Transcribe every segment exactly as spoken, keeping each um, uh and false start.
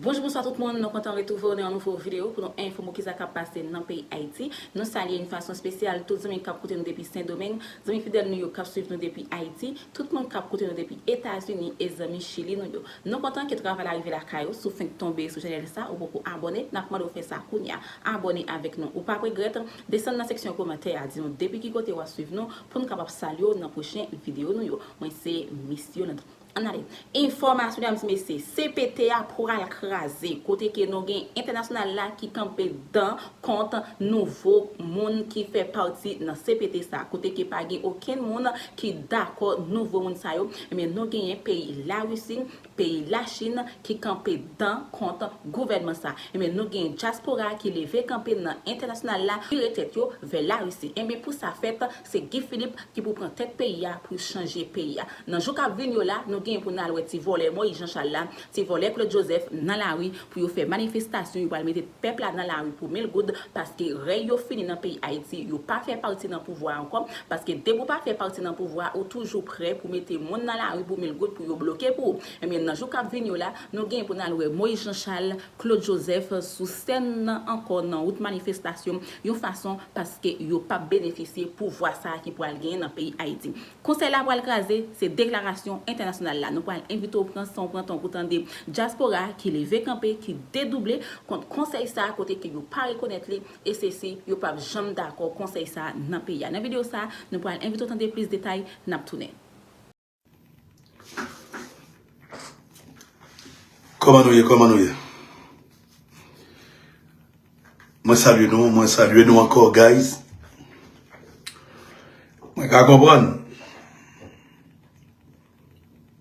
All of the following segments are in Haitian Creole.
Bonjou, bonswa tout moun, nou kontan retwouve w nan yon nouvo videyo pou nou enfòme w kisa k ap pase nan peyi Ayiti. Nou salye yon fason espesyal tout zanmi k ap koute nou depi Sendomeng, zanmi fidèl nou yo k ap swiv nou depi Ayiti, tout moun k ap koute nou depi Etazini e zanmi Chili nou yo. Nou kontan ke travay la rive lakay ou, si w fenk tonbe sou chanèl sa, ou poko abòne, n ap mande w fè sa kounye a. Abòne avèk nou, ou p ap regrèt, desann nan seksyon kòmantè a, di nou depi ki kote w ap swiv nou, pou nou kapab salye w nan pwochen videyo nou yo. Mwen se Miss Yolanda. Ann ale. Enfòmasyon, medam e mesye, C P T a pral kraze, kote ke nou gen entènasyonal la ki kanpe dan kont nouvo moun ki fè pati nan C P T sa, kote ke pa gen okenn moun ki dakò nouvo moun sa yo. Ebyen, nou genyen peyi Larisi, peyi Lachin ki kanpe dan kont gouvènman sa. Ebyen, nou genyen dyaspora ki leve kanpe nan entènasyonal la, vire tèt yo vè Larisi. Ebyen, pou sa fèt, se Guy Philippe ki pou pran tèt peyi a pou chanje peyi a. Nan jou k ap vin yo la, nou genyen pou n al wè ti vòlè Moïse Jean Charles la, ti vòlè Claude Joseph nan lari pou yo fè manifestasyon, yo pral mete pèp la nan lari pou mil goud, paske rèy yo fini nan peyi Ayiti, yo pa fè pati nan pouvwa a ankò, paske depi w pa fè pati nan pouvwa a, ou toujou prè pou mete moun nan lari pou mil goud pou yo bloke pou ou. Ebyen, nan jou k ap vin yo la, nou genyen pou n al wè Moïse Jean Charles, Claude Joseph sou sèn nan ankò nan wout manifestasyon, yon fason paske yo p ap benefisye pouvwa sa a ki pral genyen nan peyi Ayiti. Konsèy la pral kraze, se deklarasyon entènasyonal la. Nou pral envite w pran san w pran tan w pou tande dyaspora ki leve kanpe, ki dedouble kont konsèy sa a, kote ke yo pa rekonèt li, e se si yo p ap janm dakò konsèy sa a nan peyi a. Nan videyo sa a, nou pral envite w tande plis detay, n ap tounen. Kòman nou ye, kòman nou ye? Mwen salye nou, mwen salye nou ankò, guys. Mwen ka konprann.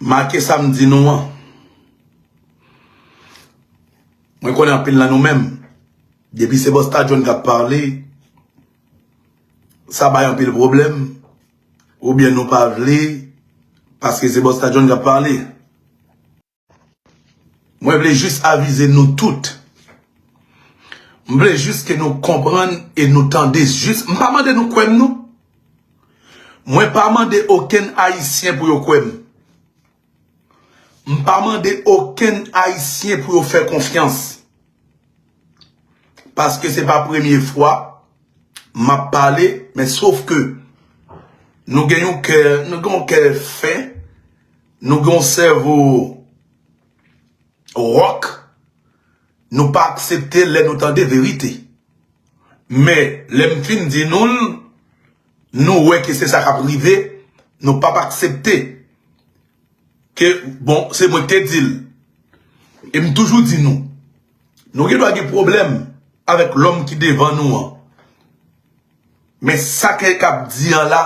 Make sa m di nou an. Mwen konnen anpil nan nou menm. Depi se Busta John k ap pale, sa bay anpil pwoblèm. Oubyen nou pa vle, paske se Busta John k ap pale. Mwen vle jis avize nou tout. M vle jis ke nou konprann e nou tande. Jis, m pa mande nou kwè m non. Mwen pa mande okenn Ayisyen pou yo kwè m. M pa mande okenn Ayisyen pou yo fè konfyans. Paske se pa premye fwa m ap pale, men sof ke nou gen yon kè, nou gen yon kè fen, nou gen yon sèvo wòk, nou pa aksepte lè nou tande verite. Men, lè m fin di nou l, nou wè ke se sa k ap rive, nou p ap aksepte ke, bon, se mwen ki te di l. E m toujou di nou, nou gen dwa gen pwoblèm avèk lòm ki devan nou an. Men sa ke k ap di an la,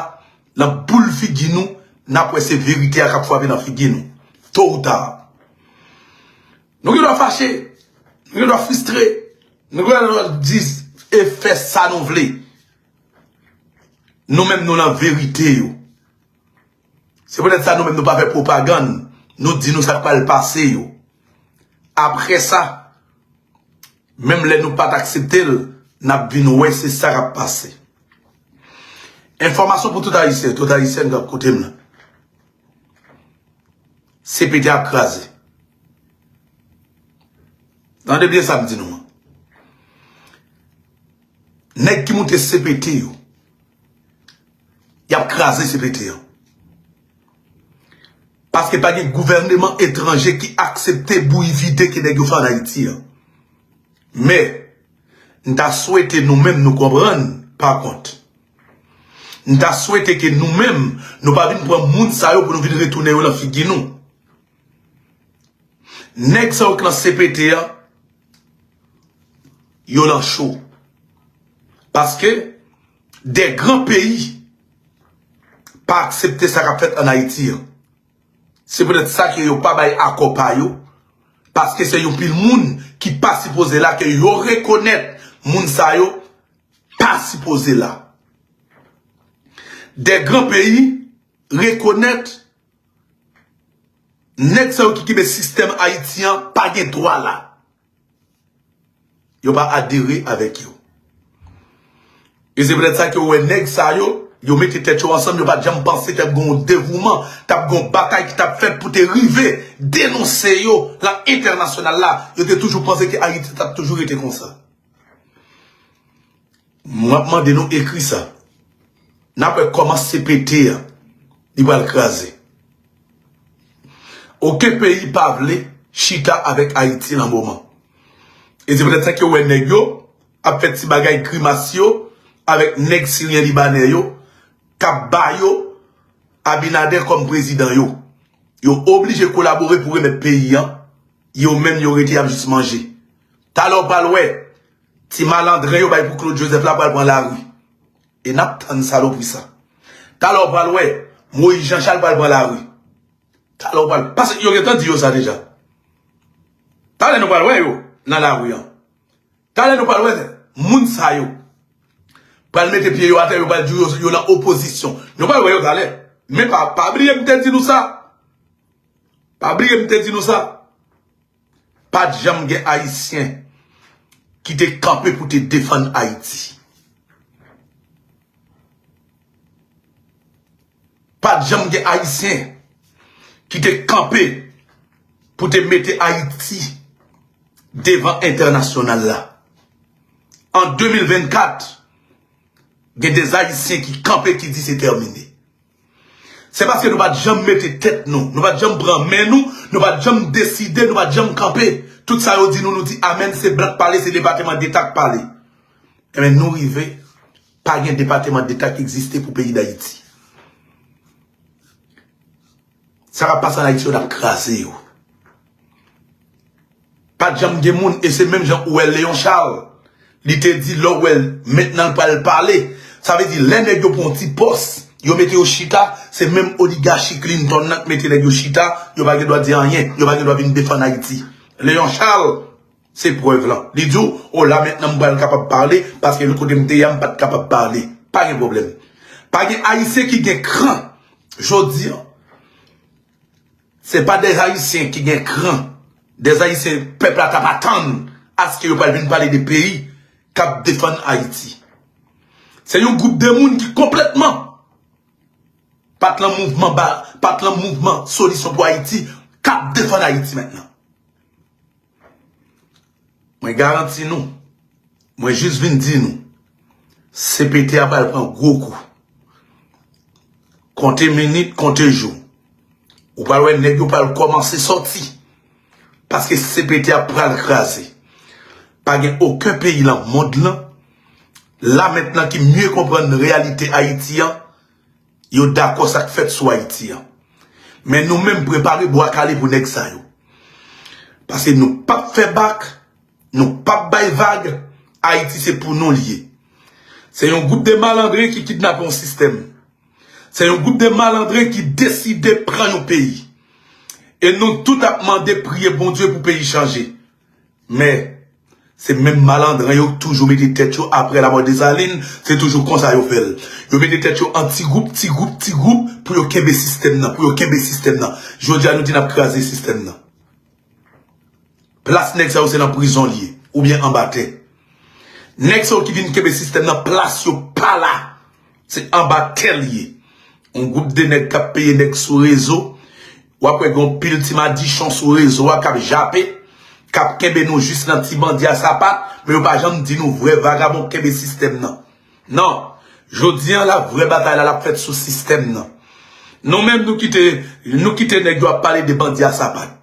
nan boul figi nou, n ap wè se verite a k ap frape nan figi nou. To ou ta. Nou gen dwa fache, nou gen dwa fristre, nou gen dwa di e fè sa nou vle. Nou menm nou nan verite yo. Se poutèt sa nou menm nou pa fè pwopagann, nou di nou sa k pral pase yo. Apre sa, menm lè nou pa t aksepte l, n ap vin wè se sa k ap pase. Enfòmasyon pou tout Ayisyen, tout Ayisyèn k ap koute m nan. C P T ap kraze. Tande byen sa m di nou an. Nèg ki moute C P T yo, y ap kraze C P T an. Paske pa gen gouvèneman etranje ki aksepte bouyi vide ke nèg yo fè ann Ayiti an. Men, m ta swete nou menm nou konprann, pa kont. M ta swete ke nou menm, nou pa vin pran moun sa yo pou nou vin retounen yo nan figi nou. Nèg sa yo k nan C P T an, yo nan cho. Paske de gran peyi pa aksepte sa k ap fèt ann Ayiti an. Se poutèt sa ke yo pa bay akò pa yo, paske se yon pil moun ki pa sipoze la, ke yo rekonèt moun sa yo pa sipoze la. De gran peyi rekonèt nèg sa yo ki kenbe sistèm Ayiti an pa gen dwa la. Yo pa adere avèk yo. E se poutèt sa ke w wè nèg sa yo, Yo mete tèt yo ansanm, yo pa t janm panse t ap gen yon devouman, t ap gen yon batay ki t ap fèt pou te rive denonse yo nan entènasyonal la. Yo te toujou panse ke Ayiti t ap toujou rete konsa. M ap mande nou ekri sa. N ap wè kòman C P T a, li pral kraze. Okenn peyi pa vle chita avèk Ayiti nan moman. E se poutèt sa ke w wè nèg yo ap fè ti bagay grimas yo avèk nèg siryen libanè yo k ap ba yo Abinader kòm prezidan yo. Yo oblije kolabore pou remèt peyi an. Yo menm yo rete y ap jis manje. Talè w pral wè ti malandren yo bay pou Claude Joseph la pral pran lari. E n ap tann salopri sa. Talè w pral wè Moïse Jean Charles pral pran lari. Talè w pral, paske yo gentan di yo sa deja. Talè nou pral wè yo nan lari an. Talè nou pral wè moun sa yo pral mete pye yo atè, yo pral di yo, yo nan opozisyon. Nou pral wè yo talè. Men pa, pa bliye m te di nou sa. Pa bliye m te di nou sa. Pa t janm gen Ayisyen ki te kanpe pou te defann Ayiti. Pa t janm gen Ayisyen ki te kanpe pou te mete Ayiti devan entènasyonal la. An de mil vennkat, gen de Ayisyen ki kanpe, ki di se tèmine. Se paske nou pa t janm mete tèt nou, nou pa t janm pran men nou, nou pa t janm deside, nou pa t janm kanpe. Tout sa yo di nou, nou di amèn, se blan k pale, se Depatman Deta k pale. Enben, nou rive, pa gen Depatman Deta ki egziste pou peyi Dayiti. Sa k ap pase ann Ayiti yo, n ap kraze yo. Pa t janm gen moun, e se menm jan ou wè Léon Charles, li te di lè w wè l mentnan l pral pale. Sa vle di, lè nèg yo pran yon ti pòs, yo mete yo chita, se menm oligachi Clinton nan k mete nèg yo chita, yo pa gen dwa di anyen, yo pa gen dwa vin defann Ayiti. Léon Charles, se prèv lan. Li di w, o la mentnan m pral kapab pale, paske lòt kote m te ye a, m pa t kapab pale. Pa gen pwoblèm. Pa gen Ayisyen ki gen kran jodi an. Se pa de Ayisyen ki gen kran, de Ayisyen pèp la t ap atann aske yo pral vin pale de peyi k ap defann Ayiti. Se yon gwoup de moun ki konplètman pa t lan mouvman ba, pa t lan mouvman Solisyon pou Ayiti k ap defann Ayiti mentnan. Mwen garanti nou, mwen jis vin di nou, C P T a pral pran gwo kou. Konte minit, konte jou. Ou pral wè nèg yo pral kòmanse sòti. Paske C P T a pral kraze. Pa gen okenn peyi nan mond lan, la mentnan ki mye konprann reyalite Ayiti an, yo dakò sa k fèt sou Ayiti an. Men nou menm prepare bwa kale pou nèg sa yo. Paske nou p ap fè bak, nou p ap bay vag, Ayiti se pou nou l ye. Se yon gwoup de malandren ki kidnape yon sistèm. Se yon gwoup de malandren ki deside pran yon peyi. E nou tout ap mande, priye Bondye pou peyi chanje. Men, se menm malandren yo k toujou mete tèt yo apre lamò Desalin, se toujou konsa yo fè l. Yo mete tèt yo an ti gwoup, ti gwoup, ti gwoup pou yo kenbe sistèm nan, pou yo kenbe sistèm nan. Jodi a nou di n ap kraze sistèm nan. Plas nèg sa yo se nan prizon l ye, oubyen anba tè. Nèg sa yo ki vin kenbe sistèm nan, plas yo pa la. Se anba tè l ye. Yon gwoup de nèg k ap peye nèg sou rezo. W ap wè gen yon pil ti madichon sou rezo a k ap jape, k ap kenbe nou jis nan ti bandi a sapat, men yo pa janm di nou vrè vagabon k kenbe sistèm nan. Non. Jodi an la, vrè batay la, l ap fèt sou sistèm nan. Nou menm, nou kite, nou kite nèg yo ap pale de bandi a sapat.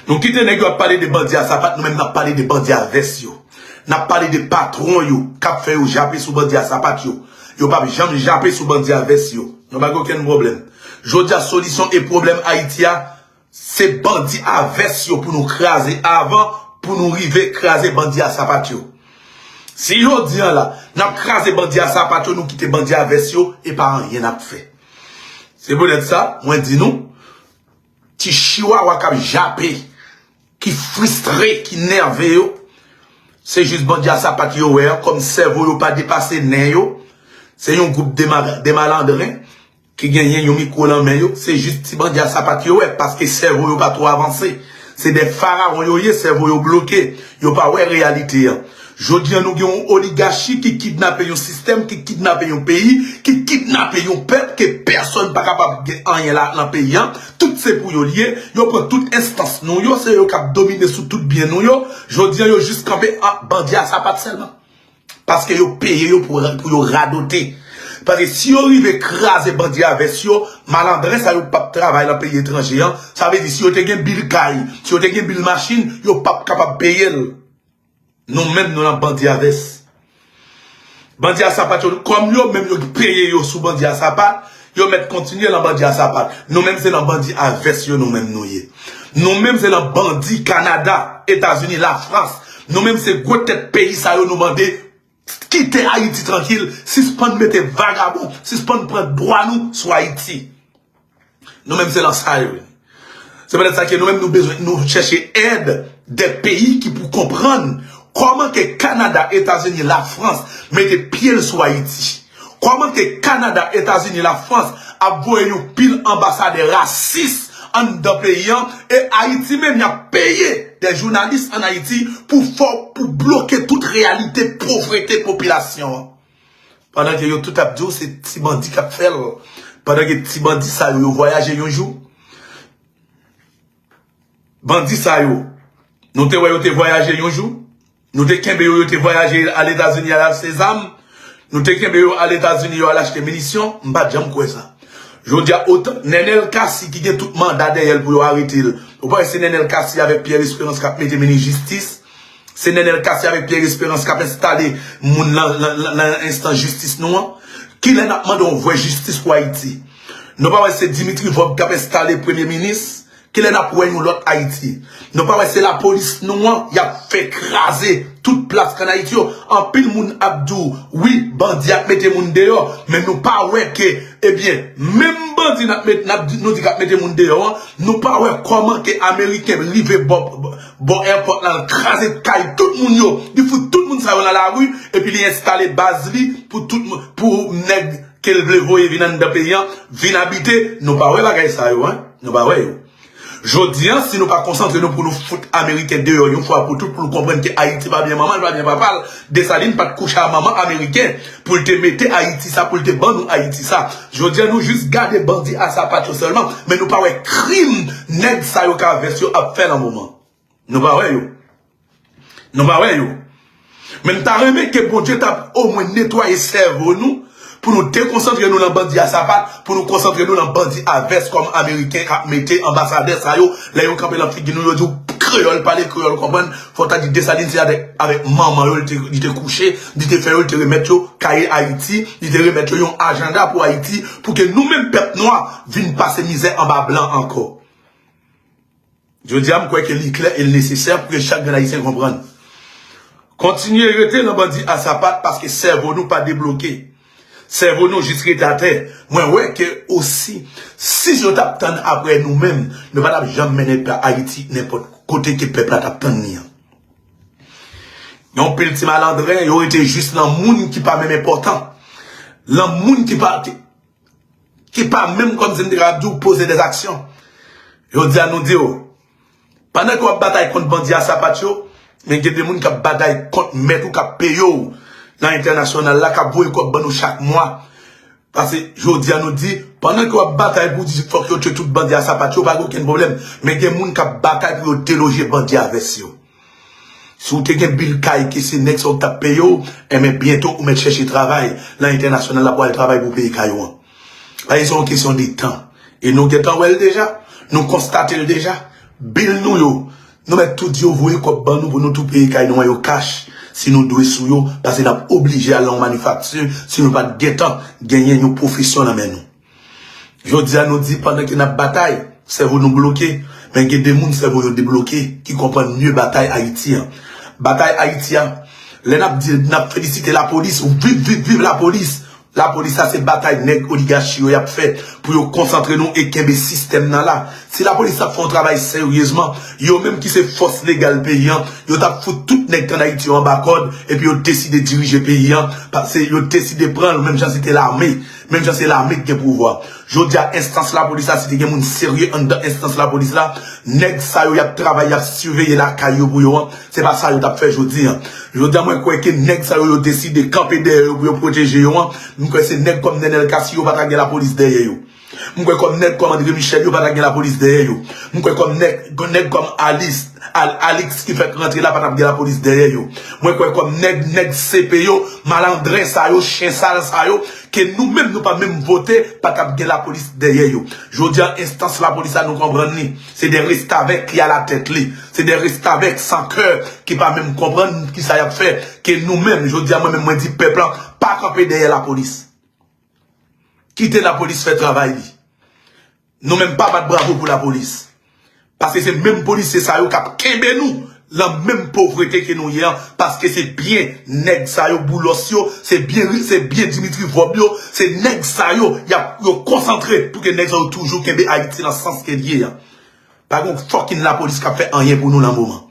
Nou kite nèg yo ap pale de bandi a sapat, nou menm n ap pale de bandi a vès yo. N ap pale de patwon yo k ap fè yo jape sou bandi a sapat yo. Yo p ap janm jape sou bandi a vès yo. Nou pa gen okenn pwoblèm. Jodi a, solisyon e pwoblèm Ayiti a, se bandi a vès yo pou nou kraze avan, pou nou rive kraze bandi a sapat yo. Si jodi a la, n ap kraze bandi a sapat yo, nou kite bandi a vès yo, e pa anyen n ap fè. Se poutèt sa, mwen di nou, ti chiwawa k ap jape, ki fristre, ki nève yo, se jis bandi a sapat yo wè an, kòm sèvo yo pa depase nen yo. Se yon gwoup de ma-, de malandren ki genyen yon mikwo nan men yo, se jis ti bandi a sapat yo wè, paske sèvo yo pa twò avanse. Se de farawon yo ye, sèvo yo bloke, yo pa wè reyalite an. Jodi a nou gen yon oligachi ki kidnape yon sistèm, ki kidnape yon peyi, ki kidnape yon pèp ke pèsonn pa kapab gen anyen la nan peyi an. Tout se pou yo l ye. Yo pran tout enstans nou yo, se yo k ap domine sou tout byen nou yo. Jodi a yo jis kanpe ant bandi a sapat sèlman. Paske yo peye yo pou, pou yo radote. Paske si yo rive kraze bandi a vès yo, malandren sa yo p ap travay nan peyi etranje an. Sa vle di si yo te gen bil kay, si yo te gen bil machin, yo p ap kapab peye l. Nou menm nou nan bandi a vès. Bandi a sapat yo, kòm yo menm yo peye yo sou bandi a sapat, yo mèt kontinye nan bandi a sapat. Nou menm se nan bandi a vès yo nou menm nou ye. Nou menm se nan bandi Kanada, Etazini, Lafrans. Nou menm se gwo tèt peyi sa yo nou mande kite Ayiti trankil, sispann mete vagabon, sispann pran dwa nou sou Ayiti. Nou menm se nan sa yo. Se poutèt sa ke nou menm nou bezwen nou chèche èd de peyi ki pou konprann kòman ke Kanada, Etazini, Lafrans mete pye l sou Ayiti. Kòman ke Kanada, Etazini, Lafrans ap voye yon pil anbasadè rasis anndan peyi an, e Ayiti menm y ap peye de jounalis ann Ayiti pou fè, pou bloke tout reyalite povrete popilasyon an. Pandan ke yo tout ap di w se ti bandi k ap fè l. Pandan ke ti bandi sa yo, yo vwayaje yon jou. Bandi sa yo, nou te wè yo te vwayaje yon jou. Nou te kenbe yo, yo te vwayaje al Etazini al achte zam. Nou te kenbe yo al Etazini, yo al achte minisyon. M pa t janm kwè sa. Jodi a, otan Nenel Cassy ki gen tout manda dèyè l pou yo arete l. Ou pa wè se Nenel Cassy avèk Pierre Espérance k ap mete minis jistis? Se Nenel Cassy avèk Pierre Espérance k ap enstale moun nan, nan, nan, nan enstans jistis nou an? Kilè n ap mande yon vrè jistis pou Ayiti? Nou pa wè se Dimitri Vorbe k ap enstale premye minis? Kilè n ap wè yon lòt Ayiti? Nou pa wè se lapolis nou an y ap fè kraze tout plas k ann Ayiti yo? Anpil moun ap di w, wi, bandi ap mete moun deyò, men nou pa wè ke, ebyen, menm bandi n ap met, n ap di, nou di k ap mete moun deyò an, nou pa wè kòman ke Ameriken rive bò, bò èpòt la, l kraze kay tout moun yo, li fout tout moun sa yo nan lari, epi li enstale baz li pou tout moun, pou nèg ke l vle voye vin anndan peyi an, vin abite. Nou pa wè bagay sa yo, en? Nou pa wè yo. Jodi a, si nou pa konsantre nou pou nou fout Ameriken deyò yon fwa pou tout, pou l konprann ke Ayiti pa byen manman l, pa byen papa l, Desalin pa t kouche a manman Ameriken pou l te mete Ayiti sa, pou l te ban nou Ayiti sa. Jodi a, nou jis gade bandi a sapat yo sèlman, men nou pa wè krim nèg sa yo k a vès yo ap fè nan moman. Nou pa wè yo. Nou pa wè yo. Men m ta renmen ke Bondye t ap omwen netwaye sèvo nou, pou nou dekonsantre nou nan bandi a sapat, pou nou konsantre nou nan bandi a vès kòm Ameriken k ap mete anbasadè sa yo, lè yo kanpe nan figi nou, yo di w kreyòl, pale kreyòl, konprann, fò w ta di Desalin se avèk, avèk manman yo li te, li te kouche, li te fè yo, li te remèt yo kaye Ayiti, li te remèt yo yon ajanda pou Ayiti, pou ke nou menm pèp nwa vin pase mizè anba blan ankò. Jodi a, m kwè ke li klè e l nesesè pou ke chak grenn Ayisyen konprann. Kontinye rete nan bandi a sapat paske sèvo nou pa debloke. Sèvo nou jis rete atè. Mwen wè ke osi, si yo t ap tann apre nou menm, nou pa t ap janm mennen pa Ayiti nenpòt kote ke pèp la t ap tann li an. Yon pil ti malandren, yo rete jis nan moun ki pa menm enpòtan. Nan moun ki pa, ki, ki pa menm kòmsi m te ka di w poze dèzaksyon. Jodi a nou di w, pandan ke w ap batay kont bandi a sapat yo, men gen de moun k ap batay kont mèt ou k ap peye w nan entènasyonal la, k ap voye kòb ban nou chak mwa. Paske jodi a nou di, pandan ke w ap batay pou di fòk yo tchwe tout bandi a sapat yo, pa gen okenn pwoblèm. Men gen moun k ap batay pou yo deloje bandi a vès yo. Si w te gen bil kay ke se nèg sa yo k t ap peye w, enben byento ou mèt chèche travay nan entènasyonal la pou al travay pou peye kay ou an. Paske se yon kesyon de tan. E nou gentan wè l deja, nou konstate l deja. Bil nou yo, nou mèt tou di yo voye kòb ban nou pou nou tou peye kay nou an yo kach, si nou dwe sou yo, paske n ap oblije al nan yon manifakti, si nou pa t gentan genyen yon pwofesyon nan men nou. Jodi a nou di pandan ke n ap batay, sèvo nou bloke, men gen de moun sèvo yo debloke, ki konprann mye batay Ayiti an. Batay Ayiti a, lè n ap di, n ap felisite lapolis, viv, viv, viv lapolis. Lapolis sa se batay nèg oligachi yo y ap fè pou yo konsantre nou e kenbe sistèm nan la. Si lapolis t ap fè yon travay seryezman, yo menm ki se fòs legal peyi an, yo t ap fout tout nèg k ann Ayiti yo anba kòd, epi yo deside dirije peyi an, paske yo deside pran l menm jan se te lame, menm jan se lame k gen pouvwa. Jodi a, enstans lapolis la, si te gen moun serye anndan enstans lapolis la, nèg sa yo y ap travay, y ap siveye lakay yo pou yo an, se pa sa yo t ap fè jodi a. Jodi a, mwen kwè ke nèg sa yo, yo deside kanpe dèyè yo pou yo pwoteje yo an, m kwè se nèg kòm Nenel Cassy yo pa ta gen lapolis dèyè yo. M kwè kòm nèg kòm André Michel yo pa ta gen lapolis dèyè yo. M kwè kòm nèg, nèg kòm Alix, Al, Alix ki fèk rantre la pa t ap gen lapolis dèyè yo. Mwen kwè kòm nèg, nèg C P yo, malandren sa yo, chen sal sa yo, ke nou menm nou pa menm vote, pa t ap gen lapolis dèyè yo. Jodi a, enstans lapolis la nou konprann li. Se de restavèk ki alatèt li. Se de restavèk san kè ki pa menm konprann kisa y ap fè. Ke nou menm, jodi a, mwen menm mwen di pèp lan, pa kanpe dèyè lapolis. Kite lapolis fè travay li. Nou menm pa bat bravo pou lapolis. Paske se menm polisye sa yo k ap kenbe nou lan menm povrete ke nou ye an. Paske se byen nèg sa yo, Boulos yo, se byen, se byen Dimitri Vorbe yo, se nèg sa yo, y ap, yo konsantre pou ke nèg sa yo toujou kenbe Ayiti lan sans ke l ye an. Pa gen yon fucking lapolis k ap fè anyen pou nou lan moman.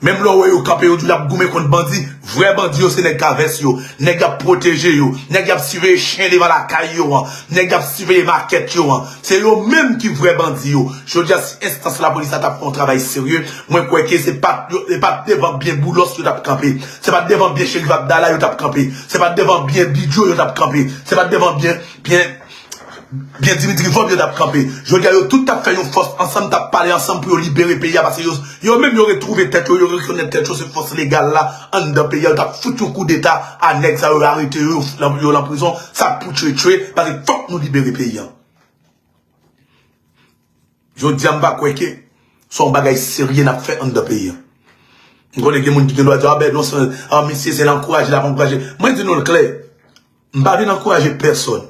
Menm lè w wè yo kanpe, yo di yo ap goumen kont bandi, vrè bandi yo se nèg k a vès yo, nèg y ap pwoteje yo, nèg y ap siveye chen devan lakay yo an, nèg y ap siveye makèt yo an. Se yo menm ki vrè bandi yo. Jodi a, si enstans lapolis la t ap fè yon travay serye, mwen kwè ke se pa t, yo, se pa t devan byen Boulos yo t ap kanpe, se pa t devan byen Cherif Abdallah yo t ap kanpe, se pa t devan byen Bidjo yo t ap kanpe, se pa t devan byen, byen, byen Dimitri Vorbe yo t ap kanpe. Jodi a, yo tout t ap fè yon fòs ansanm, t ap pale ansanm pou yo libere peyi a, paske yo, yo menm yo retwouve tèt yo, yo rekonèt tèt yo se fòs legal la anndan peyi a, yo t ap fout yon koudeta a nèg sa yo, yo arete yo, yo fout yo lan prizon, sa k pou tchwe tchwe, paske fòk nou libere peyi a. Jodi a, m pa kwè ke se yon bagay serye n ap fè anndan peyi a. M konnen gen moun ki gen dwa di, a, ben non, se, a, misye se l ankouraje, l ap ankouraje. Mwen di nou l klè, m pa vin ankouraje pèsòn.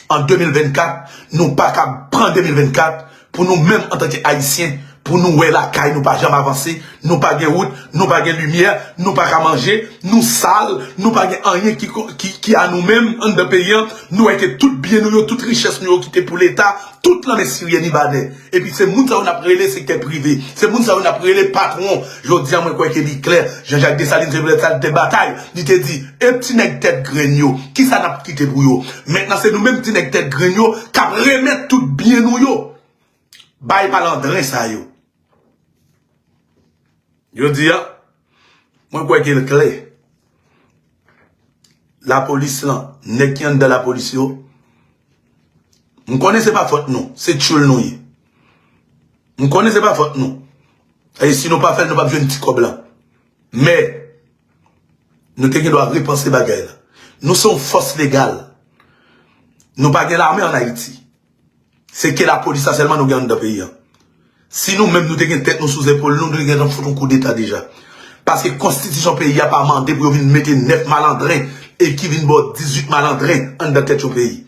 An de mil vennkat, nou pa ka pran de mil vennkat pou nou menm antanke Ayisyen, pou nou wè lakay nou pa janm avanse, nou pa gen wout, nou pa gen limyè, nou pa ka manje, nou sal, nou pa gen anyen ki, ki, ki a nou menm anndan peyi a. Nou wè ke tout byen nou yo, tout richès nou yo ki te pou Leta, tout lan men Siryen, Libanè. Epi se moun sa yo n ap rele sektè prive. Se moun sa yo n ap rele patwon. Jodi a, mwen kwè ke li klè. Jean Jacques Dessalines, se pou sa l te batay. Li te di, e ti nèg tèt grenn yo, kisa n ap kite pou yo? Mentnan, se nou menm ti nèg tèt grenn yo k ap remèt tout byen nou yo bay malandren sa yo. Jodi a, mwen kwè ke l klè. Lapolis lan, nèg ki anndan lapolis yo, m konnen se pa fòt nou, se tchoul nou ye. M konnen se pa fòt nou. E si nou pa fè l, nou p ap jwenn ti kòb lan. Men, nou te gen dwa repanse bagay la. Nou se yon fòs legal. Nou pa gen lame ann Ayiti. Se ke lapolis la sèlman nou gen anndan peyi a. Si nou menm nou te gen tèt nou sou zepòl nou, nou te gentan fout yon koudeta deja. Paske konstitisyon peyi a pa mande pou yo vin mete nèf malandren e ki vin ba w dizuit malandren anndan tèt yon peyi.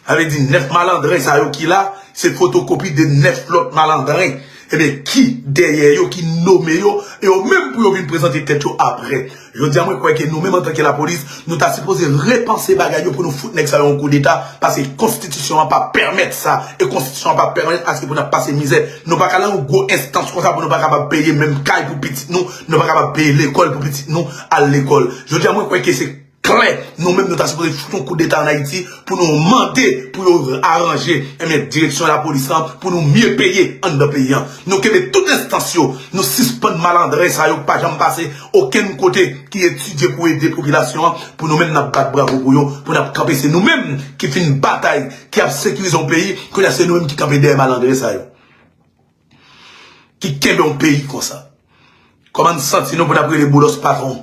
Sa vle di nèf malandren sa yo ki la, se fotokopi de nèf lòt malandren. Ebyen, ki dèyè yo, ki nome yo, e yo menm pou yo vin prezante tèt yo aprè. Jodi a, mwen kwè ke nou menm antanke lapolis, nou ta sipoze repanse bagay yo pou nou fout nèg sa yo yon koudeta, paske konstitisyon an pa pèmèt sa, e konstitisyon an pa pèmèt aske pou n ap pase mizè. Nou pa ka nan yon gwo enstans konsa pou nou pa kapab peye menm kay pou pitit nou, nou pa kapab peye lekòl pou pitit nou al lekòl. Jodi a, mwen kwè ke se klè, nou menm nou ta sipoze fout yon koudeta ann Ayiti pou nou mande pou yo aranje, enben, direksyon lapolis lan, pou nou mye peye anndan peyi an. Nou kenbe tout enstans yo, nou sispann malandren sa yo k pa janm pase okenn kote ki etidye pou ede popilasyon an, pou nou menm n ap bat bravo pou yo, pou n ap kanpe. Se nou menm ki fin batay, ki ap sekirize yon peyi, kounye a se nou menm ki kanpe dèyè malandren sa yo. Ki kenbe yon peyi konsa. Kòman n santi nou pou n ap rele Boulos patwon?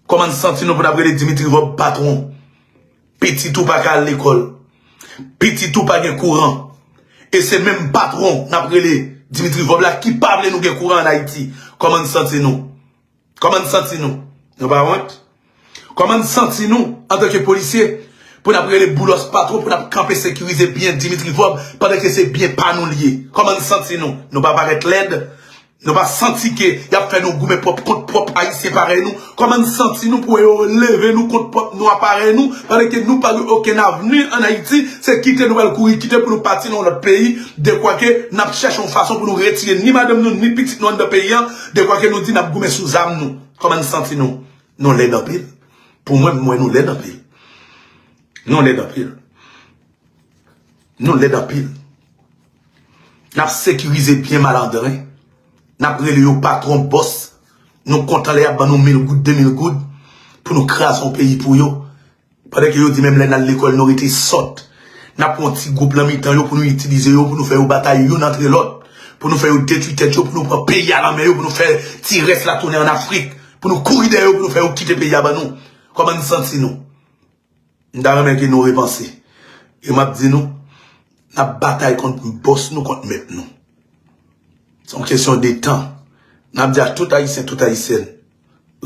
Kòman n santi nou pou n ap rele Dimitri Vòb patwon? Pitit ou pa ka al lekòl. Pitit ou pa gen kouran. E se menm patwon n ap rele Dimitri Vòb la ki pa vle nou gen kouran ann Ayiti. Kòman n santi nou? Kòman n santi nou? Nou pa wont? Kòman n santi nou antanke polisye pou n ap rele Boulos patwon, pou n ap kanpe sekirize byen Dimitri Vòb pandan ke se byen pa nou l ye? Kòman n santi nou? Nou pa parèt lèd? Nou pa santi ke y ap fè nou goumen pwòp kont pwòp Ayisyen parèy nou? Kòman n santi nou pou yo leve nou kont pwòp nwa parèy nou, pandan ke nou pa gen okenn avni ann Ayiti? Se kite nou pral kouri kite pou nou pati nan yon lòt peyi, dekwa ke n ap chèche yon fason pou nou retire ni madanm nou, ni pitit nou anndan peyi a, dekwa ke nou di n ap goumen sou zam nou. Kòman n santi nou? Nou lèd anpil. Pou mwen, m wè nou lèd anpil. Nou lèd anpil. Nou lèd anpil. N ap sekirize byen malandren. N ap rele yo patwon, bòs. Nou kontan lè y ap ban nou mil goud, de mil goud pou nou kraze yon peyi pou yo. Pandan ke yo di menm lè n al lekòl nou rete sòt. N ap pran yon ti gwoup nan mitan yo pou nou itilize yo, pou nou fè yo batay youn antre lòt, pou nou fè yo detwi tèt yo, pou nou pran peyi a nan men yo, pou nou fè ti rès la tounen ann Afrik, pou nou kouri dèyè yo, pou nou fè yo kite peyi a ban nou. Kòman n santi nou? M ta renmen ke nou repanse. E m ap di nou, n ap batay kont bòs nou, kont mèt nou. Se yon kesyon de tan. N ap di a tout Ayisyen, tout Ayisyèn,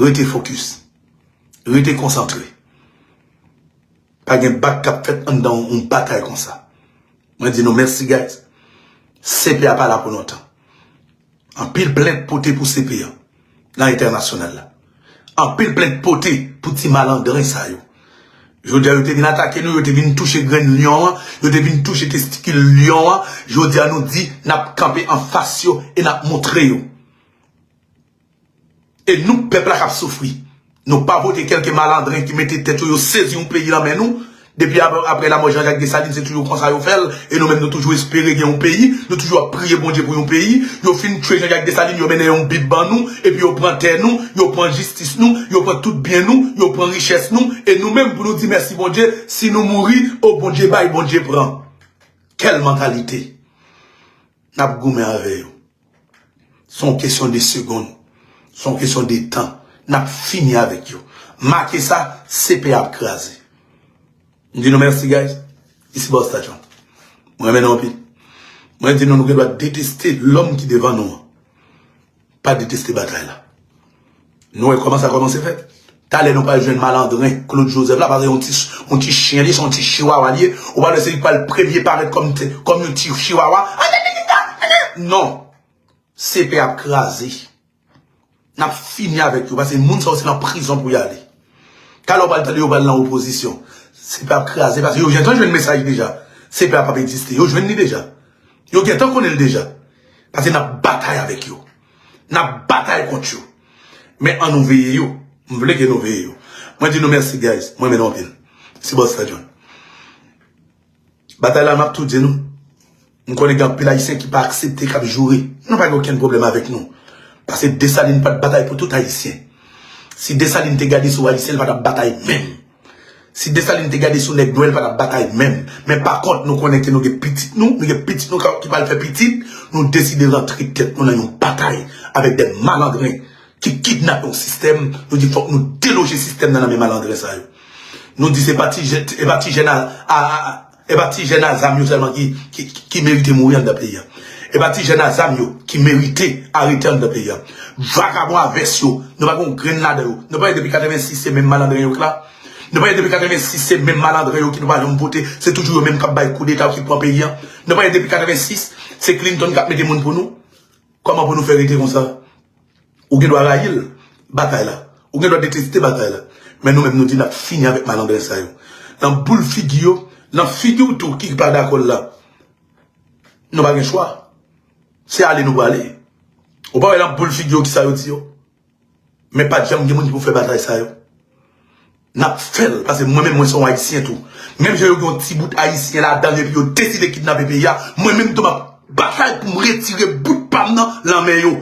rete fokis. Rete konsantre. Pa gen bak k ap fèt anndan yon batay konsa. Mwen di nou mèsi, guys. C P A pa la pou lontan. Anpil plent pote pou C P A nan entènasyonal la. Anpil plent pote pou ti malandren sa yo. Jodi a, yo te vin atake nou, yo te vin touche grenn lyon an, yo te vin touche testikil lyon an. Jodi a, nou di n ap kanpe anfas yo e n ap montre yo. E nou, pèp la k ap soufri. Nou pa vote kèlke malandren ki mete tèt yo, yo sezi yon peyi nan men nou. Depi ap- apre lanmò Jean Jacques Dessalines, se toujou konsa yo fè l. E nou menm, nou toujou espere gen yon peyi. Nou toujou ap priye Bondye pou yon peyi. Yo fin tchwe Jean Jacques Dessalines, yo mennen yon bib ban nou. Epi yo pran tè nou, yo pran jistis nou, yo pran tout byen nou, yo pran richès nou. E nou menm, pou nou di mèsi Bondye, si nou mouri, o Bondye bay, Bondye pran. Kèl mantalite! N ap goumen avè yo. Se yon kesyon de segonn. Se yon kesyon de tan. N ap fini avèk yo. Make sa, C P A ap kraze. M di nou mèsi, guys. Isi Boss Tachon. Mwen renmen nou anpil. Mwen di nou, nou gen dwa deteste lòm ki devan nou an. Pa deteste batay la. Nou wè kòman sa kòmanse fèt. Talè nou pral jwenn malandren Claude Joseph la, paske yon ti, yon ti chen li, se yon ti chiwawa li ye. Ou pa wè se li k pral premye parèt kòm, kòm yon ti chiwawa. Non. C P A ap kraze. N ap fini avèk yo, paske moun sa yo se nan prizon pou y ale. Talè w pral tande yo pral nan opozisyon. C P A ap kraze, paske yo gentan jwenn mesaj deja. C P A p ap egziste. Yo jwenn li deja. Yo gentan konnen l deja. Paske n ap batay avèk yo. N ap batay kont yo. Men ann nou veye yo. M vle ke nou veye yo. Mwen di nou mèsi, guys. Mwen renmen nou anpil. Se Boss Tachon. Batay la, m ap tou di nou. M konnen gen anpil Ayisyen ki pa aksepte, k ap joure. Nou pa gen okenn pwoblèm avèk nou. Paske Desalin pa t batay pou tout Ayisyen. Si Desalin te gade sou Ayisyen, l pa t ap batay menm. Si Desalin te gade sou nèg nwè, l pa t ap batay menm. Men pa kont, nou konnen ke nou gen pitit nou, nou gen pitit nou ka- ki pral fè pitit, nou deside rantre tèt nou nan yon batay avèk de malandren ki kidnape yon sistèm, nou di fòk nou deloje sistèm nan nan men malandren sa yo. Nou di se pa ti jèn, e pa ti jèn a, a, a, e pa ti jèn a zam yo sèlman ki, ki, ki merite mouri anndan peyi a. E pa ti jèn a zam yo ki merite arete anndan peyi a. Vagabon a vès yo, nou pa gen yon grenn ladan yo. Nou pa wè depi katrevensis se menm malandren yo k la. Nou pa wè depi katrevensis se menm malandren yo ki nou pa janm vote. Se toujou yo menm k ap bay koudeta, ki pran peyi a. Nou pa wè depi katrevensis se Clinton k ap mete moun pou nou. Kòman pou nou fè rete konsa? Ou gen dwa rayi l, batay la. Ou gen dwa deteste batay la. Men nou menm nou di n ap fini avèk malandren sa yo. Nan boul figi yo, nan figi w tou ki pa dakò l la. Nou pa gen chwa. Se ale nou prale. Ou pa wè nan boul figi yo kisa yo di yo? Men pa t janm gen moun ki pou fè batay sa yo. N ap fè l, paske mwen menm mwen se yon Ayisyen tou. Menm jan yo gen yon ti bout Ayisyen ladan yo epi yo deside kidnape peyi a, mwen menm tou m ap batay pou m retire bout pa m nan nan men yo.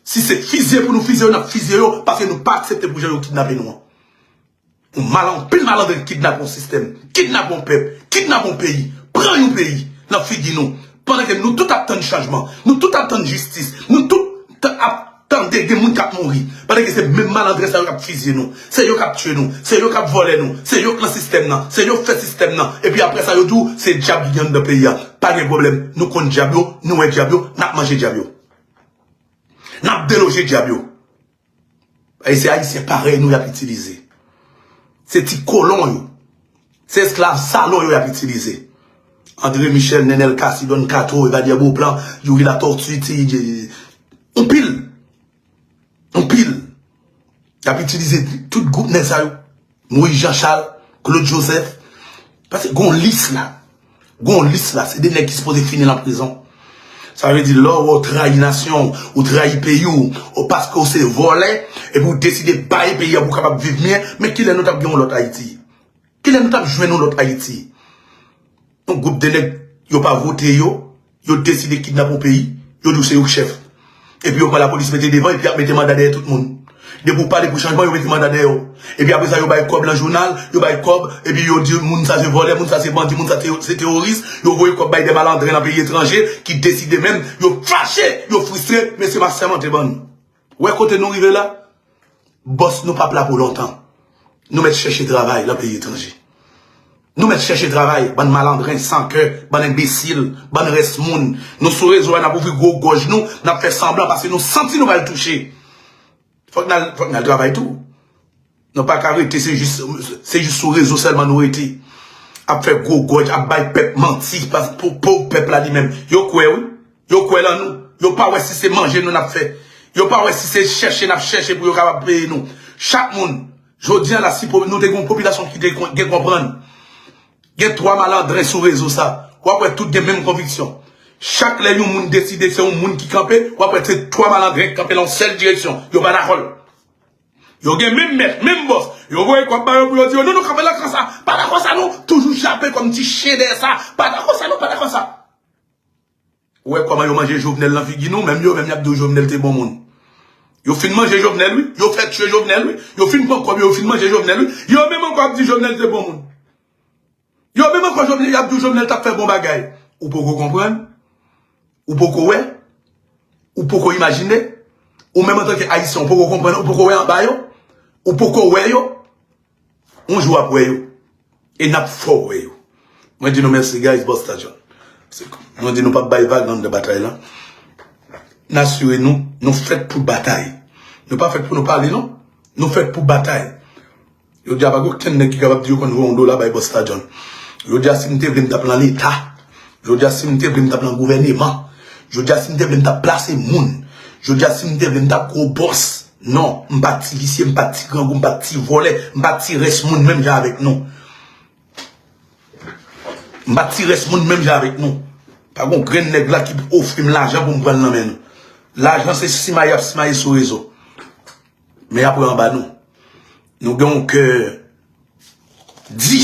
Si se fizye pou nou fizye yo, n ap fizye yo, paske nou pa aksepte pou jan yo kidnape nou an. Yon mal, anpil malandren kidnape yon sistèm, kidnape yon pèp, kidnape yon peyi, pran yon peyi nan figi nou. Pandan ke nou tout ap tann chanjman, nou tout ap tann jistis, nou tout ta- ap tande gen moun k ap mouri. Pandan ke se menm malandren sa yo k ap fizye nou, se yo k ap tchwe nou, se yo k ap vòlè nou, se yo k nan sistèm nan, se yo k fè sistèm nan. Epi apre sa, yo di w se dyab ki gen anndan peyi a. Pa gen pwoblèm, nou konn dyab yo, nou wè dyab yo, n ap manje dyab yo. N ap deloje dyab yo. E se Ayisyen parèy nou y ap itilize. Se ti kolon yo. Se esklav salon yo y ap itilize. André Michel, Nenel Cassy, Don Kato, Evalière Beauplan, Youri Latortue, ti, ti, yon pil. Anpil. Y ap itilize tout gwoup nèg sa yo. Moïse Jean Charles, Claude Joseph. Paske gon lis la. Gon lis la. Se de nèg ki sipoze fini nan prizon. Sa vle di, lè w trayi nasyon w, ou trayi peyi w, ou paske w se vòlè, epi w deside bay peyi a pou w kapab viv byen, men kilè nou t ap gen yon lòt Ayiti? Kilè nou t ap jwenn yon lòt Ayiti? Yon gwoup de nèg, yo pa vote yo, yo deside kidnape yon peyi, yo di w se yo k chèf. Epi yo pran lapolis mete devan, epi y ap mete manda dèyè tout moun. Depi w pale pou chanjman, yo mete manda dèyè w. Epi apre sa, yo bay kòb nan jounal, yo bay kòb, epi yo di moun sa se vòlè, moun sa se bandi, moun sa se, se teworis, yo voye kòb bay de malandren nan peyi etranje ki deside menm, yo fache, yo fristre, men se pa sèmante bann. Wè kote nou rive la? Bòs nou p ap la pou lontan. Nou mèt chèche travay nan peyi etranje. Nou mèt chèche travay, bann malandren, san kè, bann enbesil, bann rès moun. Nou sou rezo a, n ap ouvri gwo gòj nou, n ap fè sanblan paske nou santi nou pral touche. Fòk n al, fòk n al travay tou. Nou pa ka rete, se jis, se jis sou rezo sèlman nou rete. Ap fè gwo gòj, ap bay pèp manti, pas-, pou, pou pèp la li menm. Yo kwè, wi. Yo kwè lan nou. Yo pa wè si se manje nou n ap fè. Yo pa wè si se chèche n ap chèche pou yo kapab peye nou. Chak moun, jodi a la, si po-, nou te gen yon popilasyon ki te kon-, gen konprann, gen twa malandren sou rezo sa, w ap wè tout gen menm konviksyon. Chak lè yon moun deside se yon moun ki kanpe, w ap wè se twa malandren ki kanpe lan yon sèl direksyon. Yo pa dakò l. Yo gen menm mèt, menm bòs. Yo voye kòb ba yo pou yo di yo, "Non, non, kanpe lan kan sa. Pa dakò sa, non." Toujou jape kòm ti chen dèyè sa. "Pa dakò sa, non, pa dakò sa." Ou wè kòman yo manje Jovenel nan figi nou, menm yo menm y ap di w Jovenel te bon moun. Yo fin manje Jovenel, wi. Yo fè tchwe Jovenel, wi. Yo fin pran kòb yo, yo fin manje Jovenel, wi. Yo menm ankò ap di Jovenel te bon moun. Yo menm ankò Jovenel, y ap di w Jovenel t ap fè bon bagay. Ou poko konprann? Ou poko wè? Ou poko imajine? Ou menm antanke Ayisyen, ou poko konprann, ou poko wè anba yo? Ou poko wè yo? Yon jou w ap wè yo. E n ap fè w wè yo. Mwen di nou mèsi, guys, Busta John. Se, mwen di nou p ap bay vag anndan batay la. N asire nou, nou fèt pou batay. Nou pa fèt pou nou pale, non. Nou fèt pou batay. Jodi a, pa gen okenn nèg ki kapab di yo konn voye yon dola bay Busta John. Jodi a, si m te vle, m t ap lan Leta. Jodi a, si m te vle, m t ap lan gouvèneman. Jodi a, si m te vle, m t ap plase moun. Jodi a, si m te vle, m t ap gwo bòs. Non, m pa ti visye, m pa ti grangou, m pa ti vòlè, m pa ti rès moun menm jan avèk nou. M pa ti rès moun menm jan avèk nou. Pa gon grenn nèg la ki ofri m lajan pou m pran l nan men nou. Lajan se simaye y ap simaye sou rezo. Men y ap wè anba nou. Nou gen yon kè di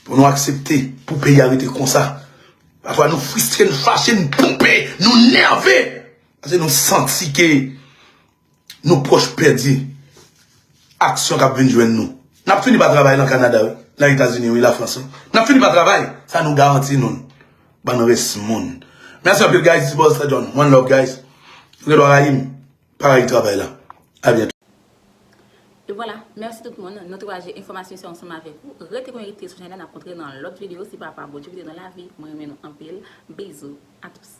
pou nou aksepte pou peyi a rete konsa. Pafwa nou fristre, nou fache, nou ponpe, nou nève. Paske nou santi ke nou pwòch pèdi aksyon k ap vin jwenn nou. N ap fini pa travay lan Kanada, wi, lan Etazini, wi, Lafrans, wi. N ap fini pa travay. Sa nou garanti nou l. Bann rès moun. Mèsi anpil, guys. This is Busta John. One love, guys. Relo a rayi m. Pa rayi travay la. A byento. E vwala, mèsi tout moun. Nou te pataje enfòmasyon sa ansanm avèk ou. Rete konekte sou chanèl la, n ap kontre nan lòt videyo. Se papa Bondye ki te nan lavi. Mwen renmen nou anpil. Bizou a tous.